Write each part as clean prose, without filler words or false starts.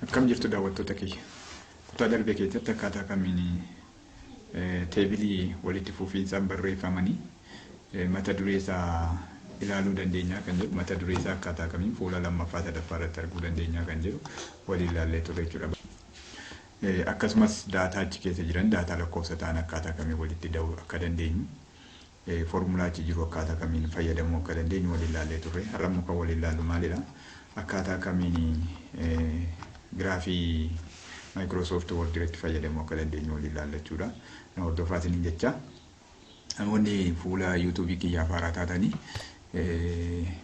Akkam jirtu daawwattoota kiyya. Kutaa darbe keessatti akkaataa kamiin teebilii walitti fufiinsaan barreeffamanii mata duree isaa ilaaluu dandeenya kan jedhu, mata duree isaa akkaataa kamiin fuula lammaffaa sadaffaa irratti arguu dandeenya kan jedhu waliin ilaallee turre jechuudha. Akkasumas daataa achi keessa jiran, daataa lakkoofsa ta'an akkaataa kamiin walitti da'uu akka dandeenyu, foormulaa achi jiru akkaataa kamiin fayyadamuu akka dandeenyu waliin ilaallee turre. Har'a immoo kan waliin ilaallu maalidha? Akkaataa kamiin giraafii Microsoft Word irratti fayyadamuu akka dandeenyu waliin ilaalla jechuudha. Na hordofaa isiniin jecha. Namoonni fuula YouTube kiyyaaf haaraa taatanii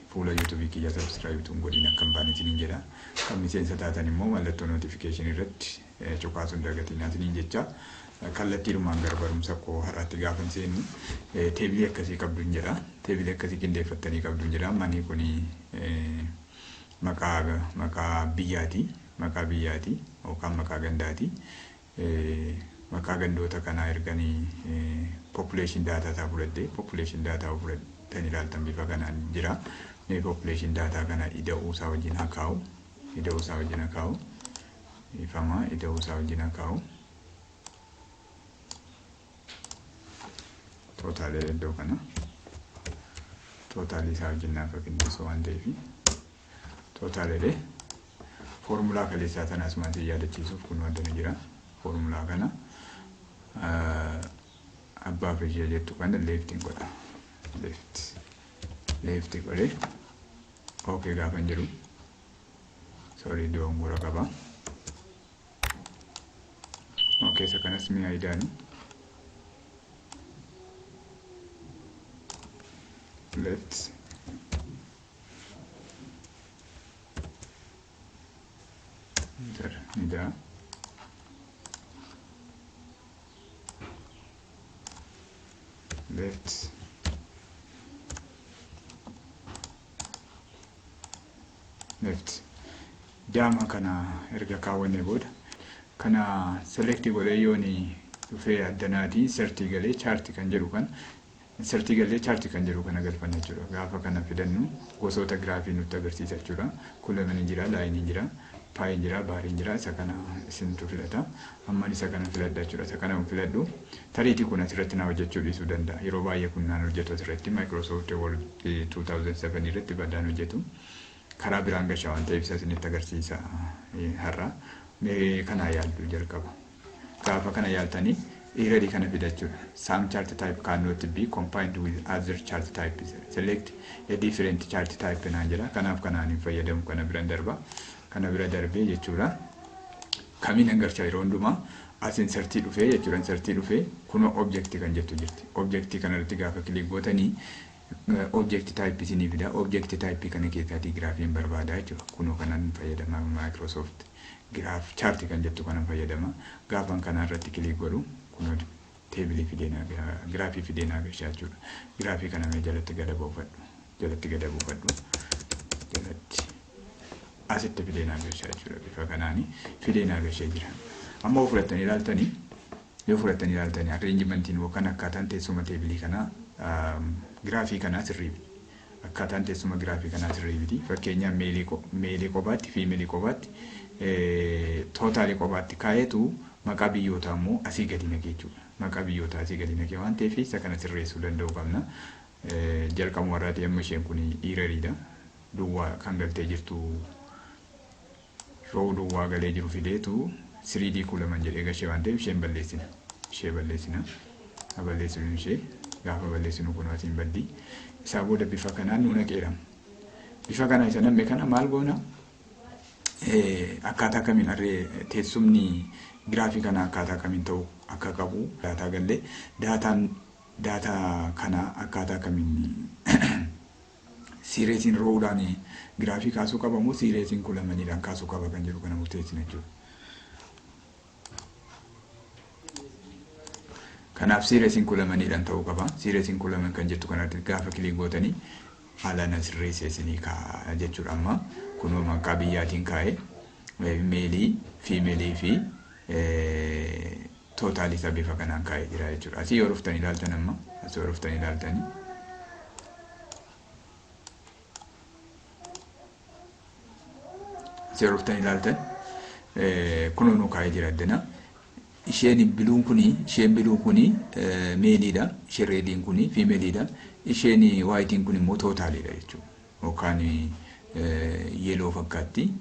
fuula YouTube kiyyaa subscribe tun godhin akka hin baane isiniin jedha. Kan miseensa taatan immoo mallattoo notification irratti cuqaasuun dagatinaa isiniin jecha. Kallattiidhumaan gara barumsa koo har'aatti gaafan seenu teebilii akkasii qabduun jedha. Teebilii akkasii qindeeffattanii qabduun jedha. Mani kuni maqaa biyyaati. Maqaa biyyaati yookaan maqaa gandaati. Maqaa gandoota kanaa erganii population data isaa fudhadhee, population data fudhattanii ilaaltan bifa kanaan jira. Mee population data kana ida'uu isaa wajjin haa kaa'u. Ida'uu isaa wajjin haa kaa'u. Ifama ida'uu isaa wajjin haa kaa'u. Tootaalee iddoo kana. Tootaalii isaa wajjin naaf qindeessu waan ta'eef. Tootaalee foormulaa kaleessaa sana asumaan si yaadachiisuuf kun addana jira. Foormulaa kana abbaa fi ishee jettu kana leeftiin godha. Leeft. Leefti godhee okay gaafan jedhu. Sorry, dogongora qaba. Okay, isa kanas mi'a idaanu. Left. Enter ni daa. Left. Left. Daama kana erga kaawwannee booda kana select godhee yooni dhufee addanaatii insertii galee chaartii kan jedhu kan insertii galee chaartii kan jedhu kana galfanna jechuudha. Gaafa kana fidannu gosoota giraafii nutti agarsiisa jechuudha. Kulamani jira, laayiniin jira, paayiin jira, baariin jira. Isa kana isintu filata. Amman isa kana filadha jechuudha. Isa kana filadhu. Tariitii kun asirratti na hojjechuu dhiisuu danda'a. Yeroo baay'ee kun naan hojjetu asirratti Microsoft Word 2007 irratti badaan hojjetu. Karaa biraan gashaa waan ta'eef isa isinitti agarsiisa har'a. Mee kanaa yaallu jalqaba. Gaafa kana yaaltanii errorii kana fidachuudha. Some chart type cannot be combined with other chart types. Select a different chart type naan jedha. Kanaaf kanaan hin fayyadamu, kana biran darba. Kana bira darbee jechuudha. Kamiin agarsiisa yeroo hundumaa as insertii dhufee jechuudha. Insertii dhufee kunoo object kan jettu jirti. Object kanarratti gaafa kilik gootanii object type isinii fida. Object type kana keessaatii giraafiin barbaada jechuudha. Kunoo kanaan fayyadama Microsoft Graph chart kan jettu kanan fayyadama. Gaafan kana irratti kilik godhu kunoo teebilii fidee naa giraafii fidee naa gashaa jechuudha. Giraafii kana mee jalatti gada buufadhu. Jalatti gada buufadhu. Jalatti asitti fidee naa gashaa jechuudha. Bifa kanaani fidee naa gashee jira. Amma yoo fudhattanii ilaaltanii, yoo fudhattanii ilaaltanii arreenjimentiin yookaan akkaataan teessuma teebilii kanaa giraafii kanaa sirrii miti. Akkaataan teessuma giraafii kanaa sirrii miti. Fakkeenyaaf meelii qobaatti, fiimeelii qobaatti, tootaalii qobaatti kaa'eetu maqaa biyyootaa immoo asii gadi naqee jechuudha. Maqaa biyyootaa asii gadi naqee waan ta'eef isa kana sirreessuu danda'uu qabna. Jalqabuma irraati amma isheen kun dhiirariidha. Duwwaa kan galtee jirtu, row duwwaa galee jiru fideetu 3D kulaman jedhee gashee waan ta'eef isheen balleessina. Ishee balleessina. Ha balleessinu ishee. Gaafa balleessinu kun asiin baddi. Isaa booda bifa kanaan nu naqeera. Bifa kana isa namne kana maal goona? Akkaataa kamiin arree teessumni giraafii kana akkaataa kamiin ta'uu akka qabu daataa gallee daataan daataa kana akkaataa kamiin siireesiin roowudhaan giraafii kaasuu qaba moo siireesiin kulamaniidhaan kaasuu qaba kan jedhu kana murteessina jechuudha. Kanaaf siireesiin kulamaniidhaan ta'uu qaba. Siireesiin kulaman kan jettu kanatti gaafa kilik gootanii haala na sirreessee isinii kaa'a jechuudha. Amma kunoo maqaa biyyaatiin kaa'ee meelii, fiimeelii fi tootaalii isaa bifa kanaan kaa'ee jira jechuudha. Asii yoo dhuftanii ilaaltan, amma asii yoo dhuftanii ilaaltanii, asii yoo dhuftanii ilaaltan Kunoo nu kaa'ee jira addana. Isheen blueun kuni maleiidha. Isheen rediin kuni femaleiidha. Isheen whiteiin kun immoo totaliidha jechuudha. Yookaan yellow fakkaatti.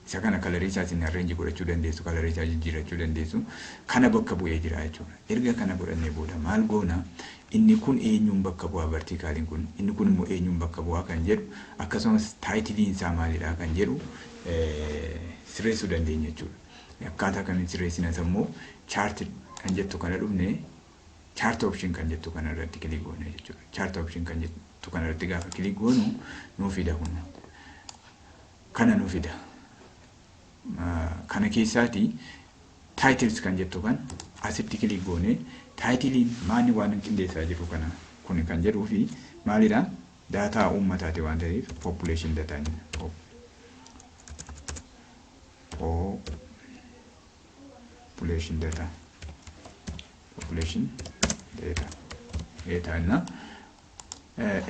Isa kana colorii isaatiin arrange godhachuu dandeessu, colorii isaa jijjiirachuu dandeessu. Kana bakka bu'ee jira jechuudha. Erga kana godhannee booda maal goona? Inni kun eenyuun bakka bu'aa, verticaliin kun, inni kun immoo eenyuun bakka bu'aa kan jedhu, akkasumas titleiin isaa maalidha kan jedhu sirreessuu dandeenya jechuudha. Akkaataa kamiin sirreessinas immoo chart kan jettu kana dhufne, chart option kan jettu kana irratti click goone jechuudha. Chart option kan jettu kana irratti gaafa click goonu nuu fida kun. Kana nuu fida. Kana keessaati titles kan jettu kan asitti click goone, titleiin maanni waan qindeessaa jiru kana kun kan jedhuu fi maalidha, data uummataati waan ta'eef population data, population data, population data data እና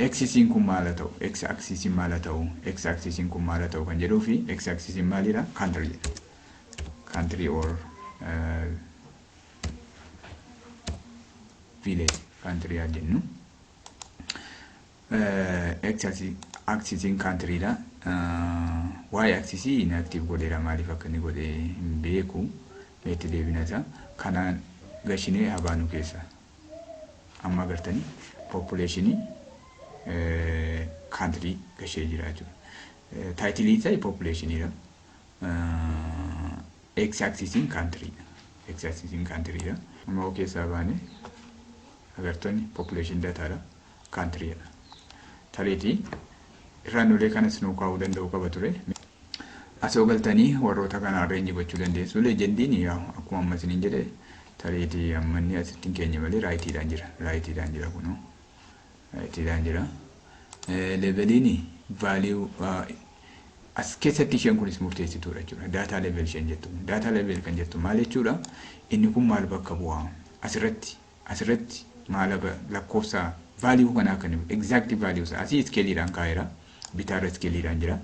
axisiin kun maal haa ta'u, x axisiin maal haa ta'u, x axisiin kun maal haa ta'u kan jedhuu fi x axisiin maalidha, country jedha, country or village, country haa jennu. X axisiin countryidha. Y axisii inactive godheera, maaliif akka inni godhe hin beeku. Meetti deebina isaa kanaan gashinee habaanu keessa. Amma agartanii populationii country gashee jira jechuudha. Titleiin isaa populationiidha. X axisiin countrydha. X axisiin countrydha. Amma keessaa baane agartoonni population dataadha. Countrydha. Tariitii irraan olee kanas nuu kaa'uu danda'u qaba ture. Asoo galtanii warroota kana arrange gochuu dandeessu. Legendiin yaa akkuma amma isiniin jedhe, tariitii amma inni asitti hin keenye malee rightiidhaan jira. Rightiidhaan jira kunoo. Rightiidhaan jira. Labeliin value as keessatti isheen kunis murteessituudha jechuudha. Data label isheen jettu. Data label kan jettu maal jechuudha? Inni kun maal bakka bu'aa? Asirratti maal lakkoofsa value kanaa kan exact value isaa asii scaleiidhaan kaa'eera. Bitaarra scaleiidhaan jira.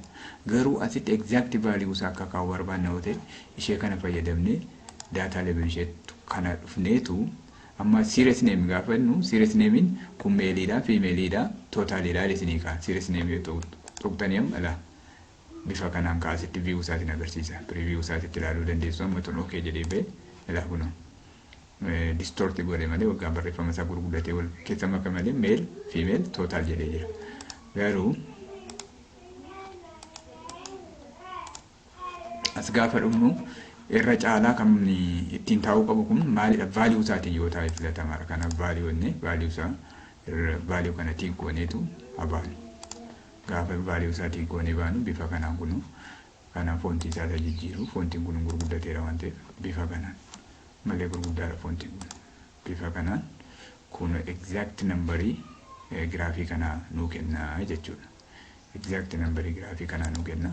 Garuu asitti exact value isaa akka kaa'u barbaanna yoo ta'e, ishee kana fayyadamnee data label isheettu kana dhufneetu, amma series name gaafa jennu, series nameiin kun maleiidha, femaleiidha, totaliidha isinii ka'a. Series name yoo tuqxanii amma ilaa bifa kanaan kaasitti view isaatiin agarsiisa. Preview isaatitti ilaaluu dandeessu. Amma tun okay jedhee ba'e, ilaa kunoo. Distort godhe malee waggaan barreeffama isaa gurguddatee wal keessa maka malee male, female, total jedhee jira. Garuu as gaafa dhufnu irra caalaa kan ittiin taa'uu qabu kun maalidha, value isaatiin yoo taa'e filatamaadha. Kanaaf value inni value isaa value kana tick gooneetu habaanu. Gaafa value isaa tick goonee baanu bifa kanaan kunu kanaan fontii isaa jijjiiru, fontiin kun gurguddateera waan ta'eef bifa kanaan malee gurguddaadha fontiin kun. Bifa kanaan kun exact numberii giraafii kanaa nuu kenna jechuudha. Exact numberii giraafii kanaa nuu kenna.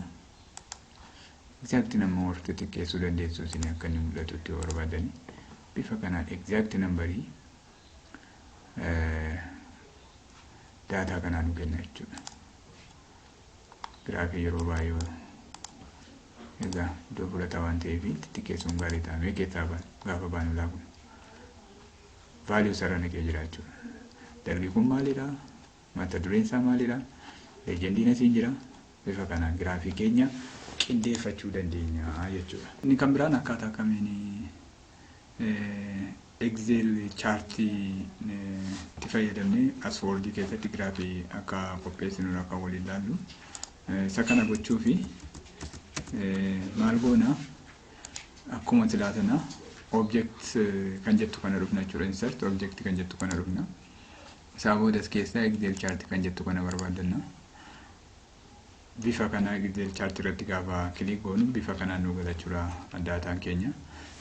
Exact number warra xiqqeessuu dandeessu isin akka inni mul'atutti yoo barbaadani, bifa kanaan exact numberii data kanaa nuu kenna jechuudha. Giraafii yeroo baay'ee egaa iddoo fudhataa waan ta'eef xixiqqeessuun gaarii ta'a. Mee keessaa gaafa baanu laa kun value sarara naqee jira jechuudha. Dargi kun maalidha? Mata dureen isaa maalidha? Legendiin asiin jira. Bifa kanaan giraafii keenya qindeeffachuu dandeenya jechuudha. Inni kan biraan akkaataa kamiin Excel chartii itti fayyadamnee as Wordii keessatti giraafii akka qopheessinu akka waliin ilaallu. Isa kana gochuu fi maal goona? Akkuma silaa sana object kan jettu kana dhufna jechuudha. Insert object kan jettu kana dhufna. Isaa boodas keessaa Excel chart kan jettu kana barbaaddanna. Bifa kana Excel chart irratti gaafa click goonu bifa kanaan nu gala jechuudha dataan keenya.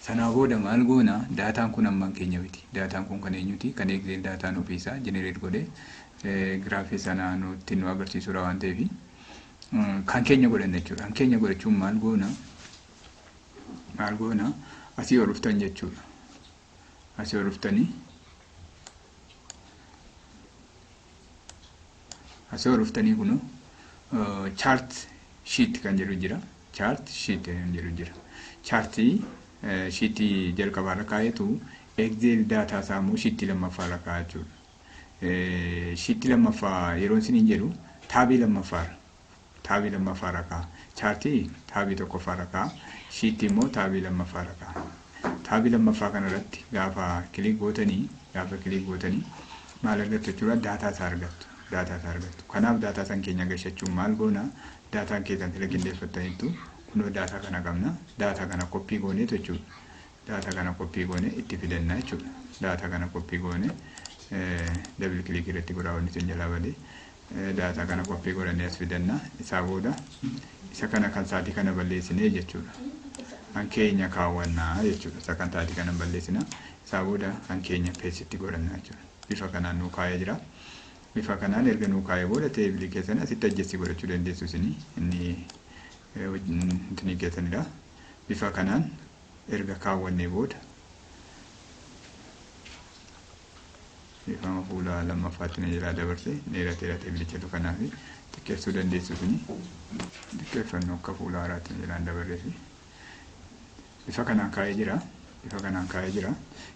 Sanaa booda maal goona? Dataan kun ammaan keenya miti. Dataan kun kan eenyuti? Kan Excel dataan ofiisaa generate godhee giraafii sana nutti nu agarsiisudha waan ta'eef kan keenya godhanna jechuudha. Kan keenya godhachuun maal goona? Maal goona? Asii ol dhuftan jechuudha. Asii ol dhuftanii, asii ol dhuftanii kun chart sheet kan jedhu jira. Chart sheet kan jedhu jira. Chaartii sheetii jalqabaarra kaa'etu Excel daataa isaa immoo sheetii lammaffaarra kaa'a jechuudha. Sheetii lammaffaa yeroo isiniin jedhu taabii lammaffaarra. Taabii lammaffaarra kaa'a. Chaartii taabii tokkoffaarra kaa'a. Sheetii immoo taabii lammaffaarra kaa'a. Taabii lammaffaa kanarratti gaafa click gootanii maal argattu jechuudha? Daataa isaa argattu. Daataa isaa argattu. Kanaaf daataa san keenya gashachuun maal goona? Daataan keessan sila qindeeffattaniittu, kunoo daataa kana qabna. Daataa kana copy gooneetu jechuudha. Daataa kana copy goone itti fidanna jechuudha. Daataa kana copy goone double click irratti godhaa, wanni sun jalaa badee. Daataa kana copy godhannee as fidanna. Isaa booda isa kana kan sa'aatii kana balleessinee jechuudha. Kan keenya kaawwannaa jechuudha. Isa kan sa'aatii kana balleessina. Isaa booda kan keenya pasteitti godhanna jechuudha. Bifa kanaan nuu kaa'ee jira. Bifa kanaan erga nuu kaa'ee booda teebilii keessan asitti adjust godhachuu dandeessu isinii, inni inni keessanidha. Bifa kanaan erga kaawwannee booda bifama fuula lammaffaatti na jalaa dabarse, dheerateera teebilichatu, kanaaf xiqqeessuu dandeessu isinii. Xiqqeeffannoo akka fuula haaraatti na jalaan dabarreefi. Bifa kanaan kaa'ee jira. Bifa kanaan kaa'ee jira.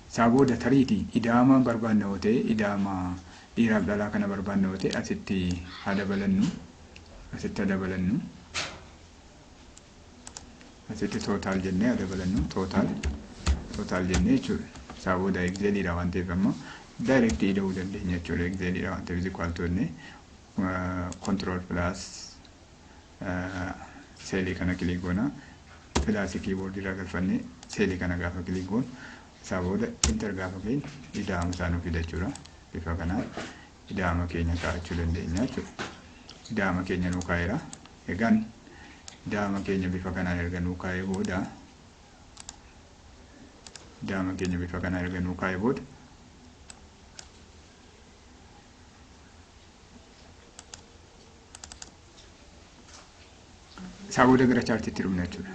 Isaa booda tariitii idaama barbaanna yoo ta'e, idaama dhiiraaf dhalaa kana barbaanna yoo ta'e, asitti haa dabalannu. Asitti haa dabalannu. Asitti total jennee haa dabalannu. Total jennee jechuudha. Isaa booda Exceliidha waan ta'eef amma direct ida'uu dandeenya jechuudha. Exceliidha waan ta'eef equal to jennee control plus seelii kana click goona. Plusii keyboardii irraa galfannee seelii kana gaafa click goonu, isaa booda enter gaafa keenya ida'ama isaa nuuf fida jechuudha. Bifa kanaan ida'ama keenya kaa'achuu dandeenya jechuudha. Ida'ama keenya nuu kaa'eera. Egaan ida'ama keenya bifa kanaan erga nuu kaa'ee booda, ida'ama keenya bifa kanaan erga nuu kaa'ee booda, isaa booda gara chaartiitti dhufna jechuudha.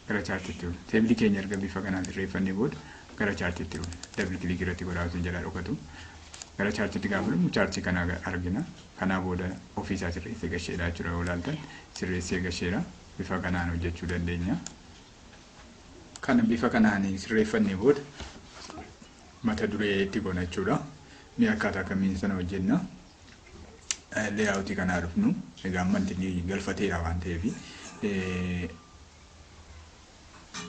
Gara chaartiitti dhufna. Teebilii keenya erga bifa kanaan sirreeffannee booda gara chaartiitti dhufna. Double click irratti godhaa osoo jalaa dhokatu. Gara chaartiitti gaafa dhufnu chaartii kana argina. Kanaa booda ofiisaa sirreessee gasheedha jechuudha. Yoo ilaaltan sirreessee gasheedha. Bifa kanaan hojjechuu dandeenya. Kana bifa kanaan sirreeffannee booda mata duree itti goona jechuudha. Mee akkaataa kamiin sana hojjenna? Layoutii kanaa dhufnu. Egaa amma inni galfateera waan ta'eef,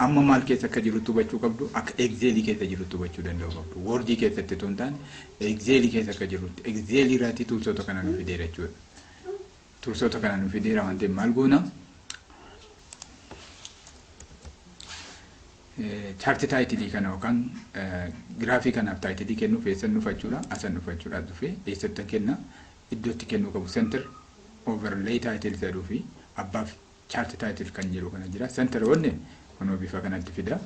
amma maal keessa akka jirutti hubachuu qabdu, akka Excelii keessa jirutti hubachuu danda'u qabdu. Wordii keessatti otoo hin taane Excelii keessa akka jirutti, Excelii irratti toolsoota kana nu fideera jechuudha. Toolsoota kana nu fideera waan ta'eef maal goona? Chart titleii kana yookaan giraafii kanaaf titleii kennuuf eessan dhufa jechuudha? Asan dhufa jechuudha. Dhufee eessatti kenna? Iddootti kennuu qabu center, overlay title jedhuu fi above chart title kan jedhu kana jira. Center wanni kunoo bifa kanatti fida.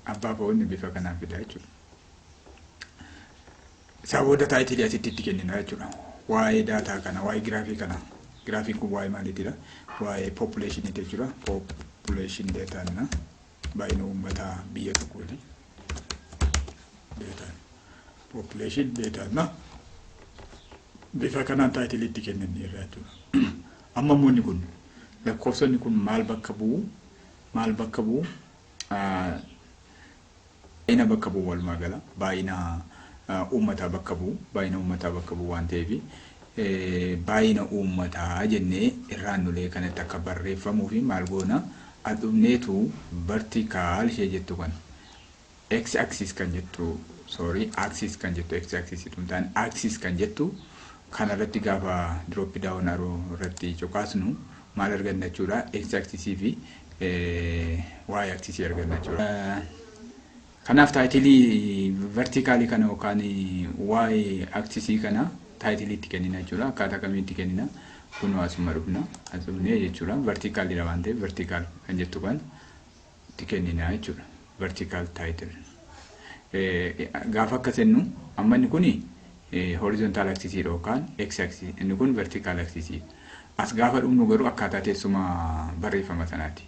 Above wanni bifa kanaan fida jechuudha. Isaa booda titleii asitti itti kennina jechuudha. Waa'ee daataa kana, waa'ee giraafii kana. Giraafiin kun waa'ee maaliitidha? Waa'ee populationiiti jechuudha. Population dataan baay'ina uummataa biyya tokkooti. Dataan. Population dataan bifa kanaan titleii itti kennanneerra jechuudha. Amma immoo inni kun lakkoofsonni kun maal bakka bu'u? Maal bakka bu'u? Baay'ina bakka bu'u walumaa gala. Baay'ina uummataa bakka bu'u. Baay'ina uummataa bakka bu'u waan ta'eef baay'ina uummataa jennee irraan nulee kanatti akka barreeffamuu fi maal goona? Adhufneetu vertical ishee jettu kana. X axis kan jettu, sorry, axis kan jettu, x axis tun taane, axis kan jettu kanarratti gaafa drop down arrow irratti cuqaasnu maal arganna jechuudha? X axisii fi y axisii arganna jechuudha. Kanaaf titleii verticalii kana yookaan y axisii kana titleii itti kennina jechuudha. Akkaataa kamiin itti kennina? Kunoo asuma dhufna. As dhufnee jechuudha. Verticaliidha waan ta'eef vertical kan jettu kan itti kennina jechuudha. Vertical title. Gaafa akkas jennu amma inni kuni horizontal axisii yookaan x axis, inni kun vertical axisii. As gaafa dhufnu garuu akkaataa teessuma barreeffama sanaati.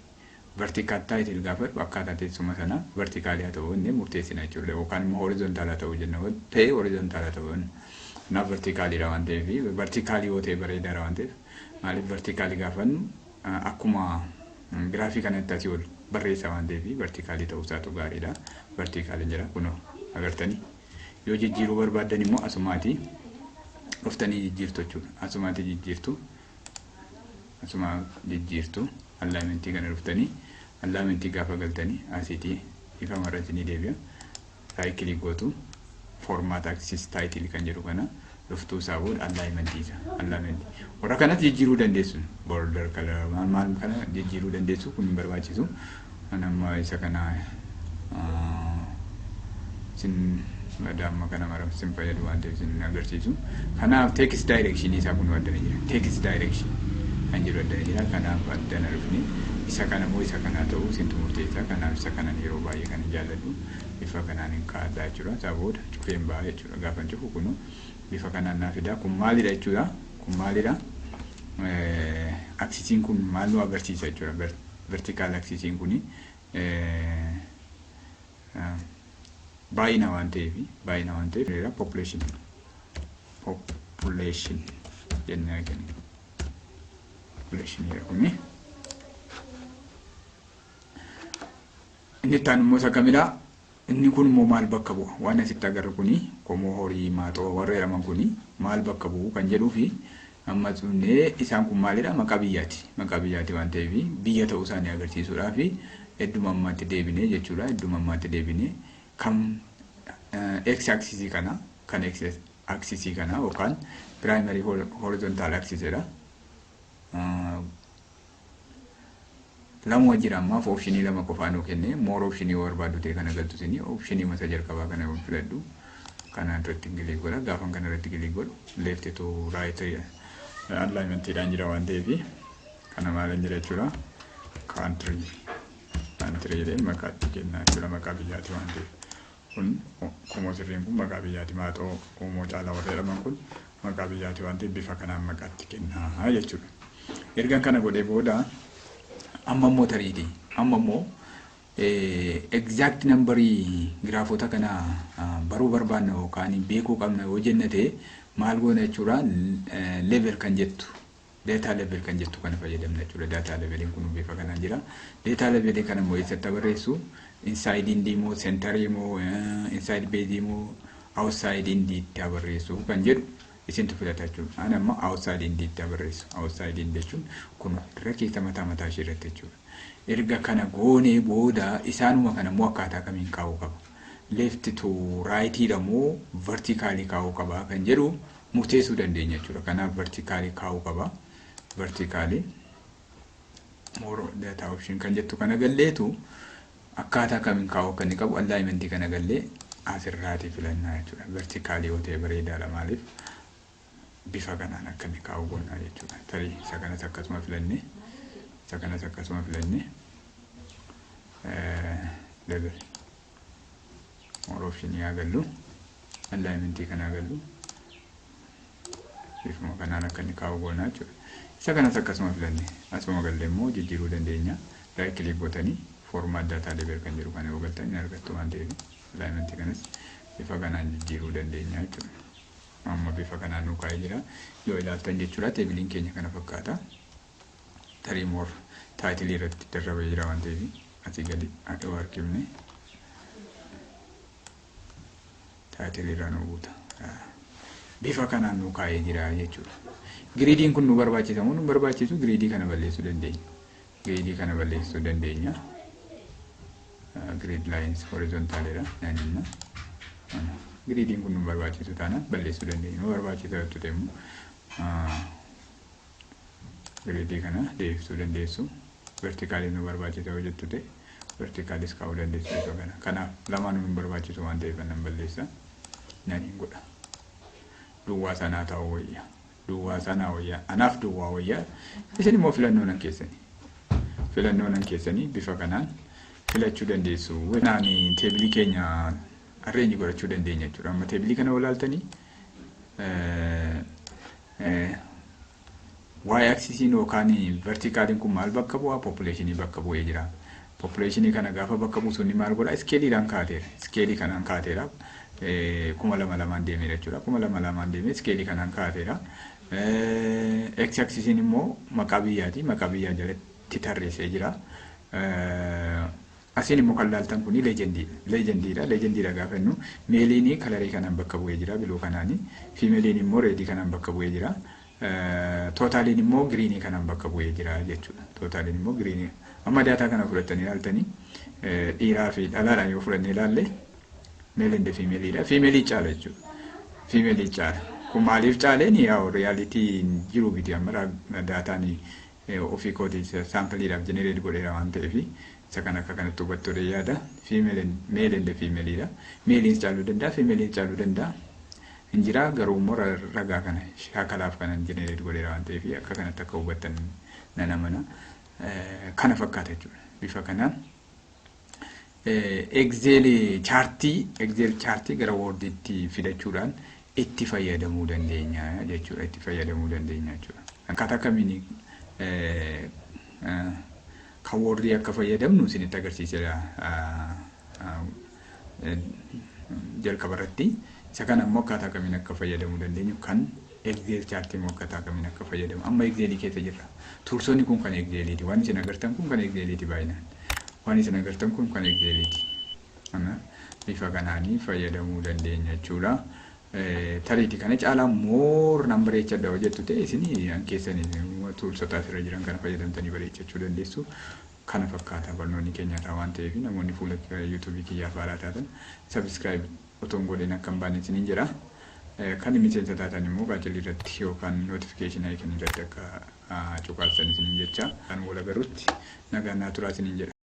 Vertical title gaafa jedhu akkaataa teessuma sana verticalii haa ta'u inni murteessina jechuudha. Yookaan immoo horizontal haa ta'u jenna ta'e, horizontal haa ta'u. Kanaaf verticaliidha waan ta'eef, verticalii yoo ta'e bareedaadha waan ta'eef, maaliif verticalii gaafannu akkuma Giraafii kanatti asii ol barreessa waan ta'eef verticalii ta'uu isaatu gaariidha. Verticaliin jira kunoo, agartanii. Yoo jijjiiruu barbaaddan immoo asumaatii dhuftanii jijjiirtu jechuudha. Asumaatii jijjiirtu. Asuma jijjiirtu. Alignmentii kana dhuftanii, alignmentii gaafa galtanii, asiitii ifa marratti ni deebi'a. Right click gootu, format axis title kan jedhu kana dhuftuu, isaa booda alignmentii isa alignmentii. Warra kanatti jijjiiruu dandeessu. Border color maal maal kana jijjiiruu dandeessu, kun hin barbaachisu. Kan amma isa kana sin amma kana mara sin fayyadu waan ta'eef sin agarsiisu. Kanaaf text direction isaa kun addana jira. Text direction kan jedhu addana jira. Kanaaf addana dhufne isa kana immoo isa kanaa ta'uu sintu murteessa. Kanaaf isa kanan yeroo baay'ee kan jaalladhu bifa kanaan hin kaa'adhaa jechuudha. Isaa booda cufeen ba'a jechuudha. Gaafa cufu kunu bifa kanaan naa fida. Kun maalidha jechuudha? Kun maalidha? Axisiin kun maal nu agarsiisa jechuudha? Vertical axisiin kuni baay'ina waan ta'eef, baay'ina waan ta'eef population jennee kenna. Population jedha kuni. Inni itti aanu immoo isa kamidha? Inni kun immoo maal bakka bu'a? Waan asitti agarru kuni qomoo, horii, maaxoo warra jedhaman kuni maal bakka bu'u kan jedhuu fi amma sunnee isaan kun maalidha? Maqaa biyyaati. Maqaa biyyaati waan ta'eef biyya ta'uu isaanii agarsiisuudhaaf hedduma ammaatti deebinee jechuudha. Hedduma ammaatti deebinee kan x axisii kana, kan x axisii kana yookaan primary horizontal axis jedha. Lamuma jira ammaaf, optionii lama qofaa nuu kenne. More optionii yoo barbaaddu ta'e kana galtu isinii, optionii masa jalqabaa kana yoo filadhu, kana irratti click godha. Gaafan kana irratti click godhu left to right alignmentiidhaan jira waan ta'eef kana maalan jira jechuudha? Country, country jedhee maqaatti kennaa jechuudha. Maqaa biyyaati waan ta'eef kun qomoo sirriin kun maqaa biyyaati. Maaxoo, qomoo, caalaa warra jedhaman kun maqaa biyyaati waan ta'eef bifa kanaan maqaatti kennaa jechuudha. Ergan kana godhee booda amma immoo tariitii amma immoo exact numberii giraafota kana baruu barbaanna yookaan beekuu qabna yoo jenna ta'e maal goona jechuudha? Label kan jettu, data label kan jettu kana fayyadamna jechuudha. Data labeliin kun bifa kanaan jira. Data labelii kana immoo eessatti barreessu? Inside end moo, centerii moo, inside base moo, outside end itti barreessu kan jedhu isintu filata jechuudha. Ani amma outside end itti barreessu. Outside end jechuun kun irra keessa mataa mataa ishee irratti jechuudha. Erga kana goonee booda isaanuma kana immoo akkaataa kamiin kaa'uu qaba? Left to right moo vertically kaa'uu qaba kan jedhu murteessuu dandeenya jechuudha. Kanaaf vertically kaa'uu qaba. Vertically more data option kan jettu kana galleetu akkaataa kamiin kaa'uu akka inni qabu alignmentii kana gallee asirraatii filannaa jechuudha. Vertically yoo ta'e bareedaadha, maaliif bifa kanaan akka inni kaa'u goonaa jechuudha. Tarii isa kanas akkasuma filannee, isa kanas akkasuma filannee, label more option haa gallu, alignmentii kana haa gallu, bifuma kanaan akka inni kaa'u goonaa jechuudha. Isa kanas akkasuma filanne, asuma gallee immoo jijjiiruu dandeenya. Right click gootanii format data label kan jedhu kana yoo galtan ni argattu waan ta'eef alignmentii kanas bifa kanaan jijjiiruu dandeenya jechuudha. Amma bifa kanaan nu kaa'ee jira. Yoo ilaaltan jechuudha, tableiin keenya kana fakkaata. Tarii more titleii irratti darrabee jira waan ta'eef asii gadi yoo harkifne titleii irraa nu buuta. Bifa kanaan nu kaa'ee jira jechuudha. Gridiin kun nu barbaachisa moo nu barbaachisu? Gridii kana balleessuu dandeenya. Gridii kana balleessuu dandeenya. Grid lines horizontalidha. Naannoo gridiin kun nu barbaachisu taanaan balleessuu dandeenya. Nu barbaachisa yoo ta'e immoo gridii kana deebisuu dandeessu. Verticalii nu barbaachisa yoo jettu ta'e verticalis kaa'uu dandeessu bifa kana. Kanaaf lamaan nu barbaachisu waan ta'eef nan balleessa. Naniin godha. Duwwaa sanaa ta'uu wayya. Duwwaa sanaa wayya. Anaaf duwwaa wayya. Isin immoo filannoo nan keessanii. Filannoo nan keessanii bifa kanaan filachuu dandeessu. Kanaan tableii keenya arrange godhachuu dandeenya jechuudha. Amma tableii kana ilaaltanii y axisiin yookaan verticaliin kun maal bakka bu'aa? Populationii bakka bu'ee jira. Populationii kana gaafa bakka buusu inni maal godhaa? Scaleiidhaan kaateera. Scaleii kanaan kaateera. 2000 lamaan deemeera jechuudha. 2000 lamaan deemee scaleii kanaan kaateera. X axisiin immoo maqaa biyyaati. Maqaa biyyaa jalatti itti tarreessee jira. Asiin immoo kan laaltan kuni legendiidha. Legendiidha. Legendiidha gaafa jennu maleiin colorii kanaan bakka bu'ee jira, blue kanaani. Femaleiin immoo redii kanaan bakka bu'ee jira. Totaliin immoo greenii kanaan bakka bu'ee jira jechuudha. Totaliin immoo greenii. Amma data kana fudhatanii ilaaltanii, dhiiraa fi dhalaadhaan yoo fudhannee ilaalle, male and femaleiidha. Femaleii caala jechuudha. Femaleii caala. Kun maaliif caaleen? Yaa, reality jiru miti, amma dataan ofii kootii sampleiidhaaf generate godheera waan ta'eef, isa kan akka kanatti hubattuu yaada. Male and femaleiidha. Maleiin caaluu danda'a, femaleiin caaluu danda'a. Hin jira, garuu immoo ragaa kana shaakalaaf kanan generate godheera waan ta'eef, akka kanatti akka hubattan nan amana. Kana fakkaata jechuudha. Bifa kanaan Excel chartii, Excel chartii gara Wordiitti fidachuudhaan itti fayyadamuu dandeenya jechuudha. Itti fayyadamuu dandeenya jechuudha. Akkaataa kamiin kan Wordii akka fayyadamnu isinitti agarsiiseera jalqaba irratti. Isa kana immoo akkaataa kamiin akka fayyadamuu dandeenyu, kan Excel chartii immoo akkaataa kamiin akka fayyadamu. Amma Excelii keessa jirra. Toolsonni kun kan Exceliiti. Waan isin agartan kun kan Exceliiti baay'inaan. Waan isin agartan kun kan Exceliiti. Kanaaf bifa kanaanii fayyadamuu dandeenya jechuudha. Tariitii kana caalaa more nan bareechadha hojjettu ta'e, isin keessanii toolsota asirra jiran kana fayyadamtanii bareechachuu dandeessu. Kana fakkaata barnoonni keenya irraa waan ta'eef, namoonni fuula YouTubeii kiyyaaf haaraa taatan subscribe otoo hin godhin akka hin baane isiniin jedha. Kan miseensa taatan immoo qaacilii irratti yookaan notificationii icon irratti akka cuqaalsan isiniin jecha. Kan wal agarutti nagaan naa turaa isiniin jedha.